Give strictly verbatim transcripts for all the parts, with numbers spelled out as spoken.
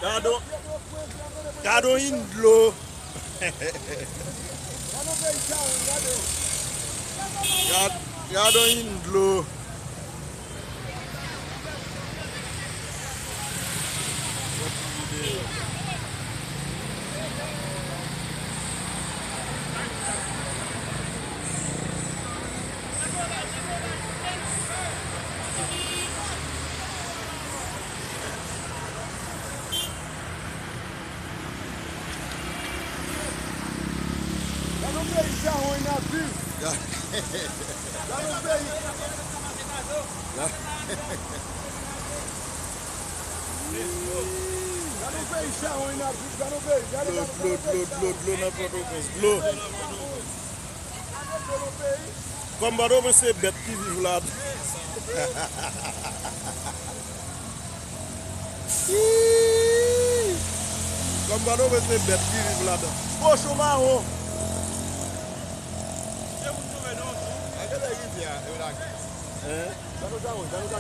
Gade, gade yon dlo. Gad-, gade yon dlo. Gade yon peyi chawony n ap viv. Gade yon peyi. Gade yon peyi chawony n ap viv. Gade yon peyi. Gade, dlo, gade, dlo, gade yon dlo, peyi dlo, dlo, chawony. Dlo nan Pòtoprens. Dlo. Gade dlo nan peyi. Kòm Pòtoprens se bèt ki viv ladan. Kòm Pòtoprens se bèt ki viv ladan. Kochon mawon. Gade rivyè a, yo lage. Hein? Gade sa, gade sa.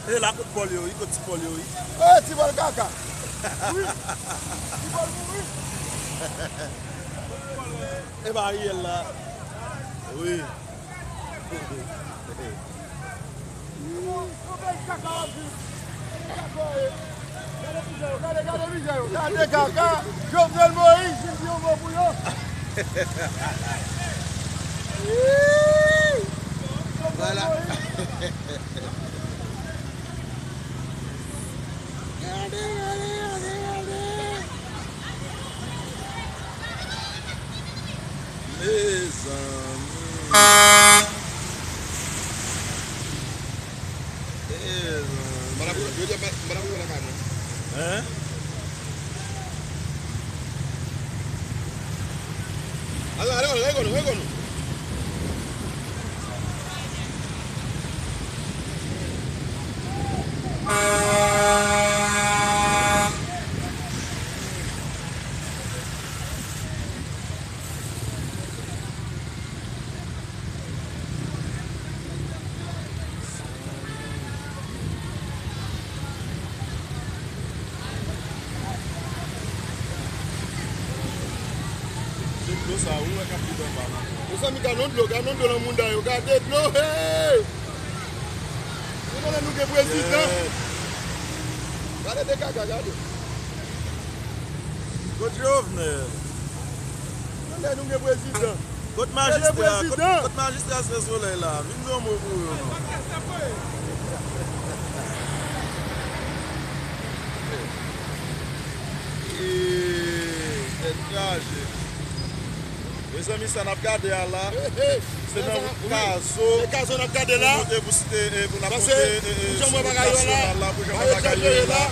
E la kot pòl yo, wi, kot ti pòl yo, wi. E ti pòl kaka. Wi. Ti pòl mouri. E pa Ariel la. Wi. Gade, gade mizè yo, gade kaka. Jovenel Moïse vin di yon mo pou yo. Voilà. Gade, gade, gade, gade. Mezanmi. Mezanmi. Mwen ap, yo di, mwen ap lakay mwen. Hein? Ale, ale, ale, ale, ale. Se dlo sa, ou wè k ap vide anba la. Mezanmi, gade yon dlo, gade yon dlo nan mouda yo, gade dlo, hey! Ou konnen nou gen prezidan. Gade de kaka, gade. Kot Jovenel? Konnen nou gen prezidan. Kot majistra, kot, kot majistra Sè Solèy la? Vin di yon mo pou yo non. Ee, tèt chaje. Mezanmi, sa n ap gade a la, se nan wout Kazo, se Kazo n ap gade la. Pou moute, pou site, e, pou n ap moute, e, e, sou wout nasyonal la, pou jan bagay yo ye la.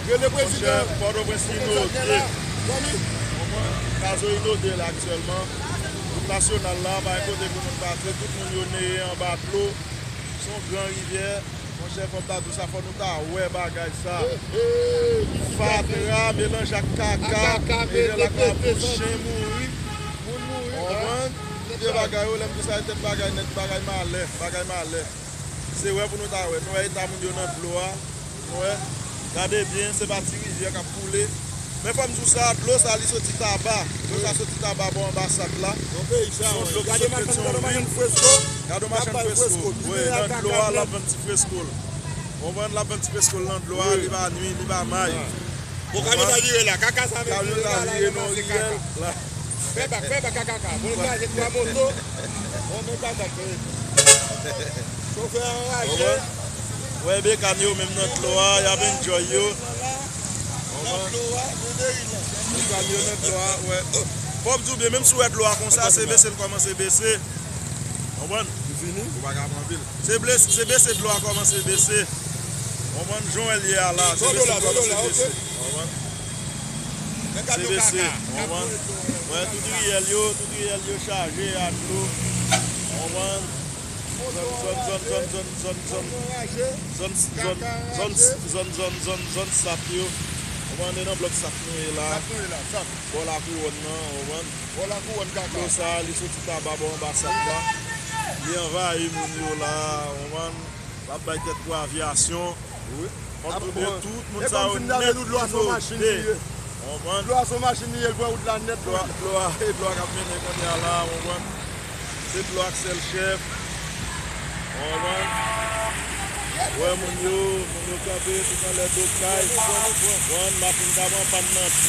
Monchè, Pòtoprens inonde. Konprann? Kazo inonde la aktyèlman. Wout nasyonal la, pa gen kote pou moun pase, tout moun yo neye anba dlo. Se yon gran rivyè. Monchè, fò m ta di w sa, fò nou ta wè bagay sa. Fatra melanje ak kaka, melanje ak labou, chen mouri. Moun mouri. Konprann? Vye bagay yo, lè m di sa, se tèt bagay nèt, bagay malè, bagay malè. Se wè pou nou ta wè. Nou wè eta moun yo nan dlo a. Nou wè. Gade byen, se pa ti rivyè k ap koule. Men fò m di w sa, dlo sa, li soti Taba. Dlo sa soti Taba bò anbasad la. Se yon dlo ki sot Petyonvil. Gade yon machann fresko. Wi, nan dlo a, l ap vann ti fresko l. Konprann, l ap vann ti fresko l nan dlo a, li pa nwi, li pa may. Bon, kamyon sa vire la, kaka sa vin vire la, la, nan riyèl la. Fè bak, fè bak a kaka. Bon, l kraze twa moto. Bon, men kaka, chofè anraje. Wè, bekàn yo menm nan dlo a, y ap enjoy yo. Nan dlo a, yo deri la. Bekàn yo nan dlo a, wè. Fò m di w byen, menm si w wè dlo a konsa, se bese l kòmanse bese. Konprann? Li fini? Ou pa ka pran pil. Se ble-, se bese dlo a kòmanse bese. Konprann jan w wè l ye a la, se bese l kòmanse bese. Konprann? Se bese, konprann? Wè, tout riyèl yo, tout riyèl yo chaje a dlo. Konprann? Zòn, zòn, zòn, zòn, zòn, zòn, zòn, zòn, zòn, zòn, zòn, zòn, zòn, zòn sap yo. Konprann? E nan blòk sap nou ye la. Bò Lakouwòn nan, konprann? Bò Lakouwòn kaka. Dlo sa, li soti Taba bò anbasad la. Li anvayi moun yo la, konprann? L ap bay tèt pou avyasyon. Wi. Kontwole tout moun E sa kòm yo fin dale nèt nou, dlo a se yon machin li ye. Konprann? Dlo a se yon machin li ye, l pran wout la nèt. Dlo a, dlo a, e dlo a k ap mennen kounye a la, konprann? Se dlo ak sèl chèf. Konprann? Wè moun yo, moun yo kanpe tout anlè do kay. Konprann? Machin k ap an pàn nan dlo.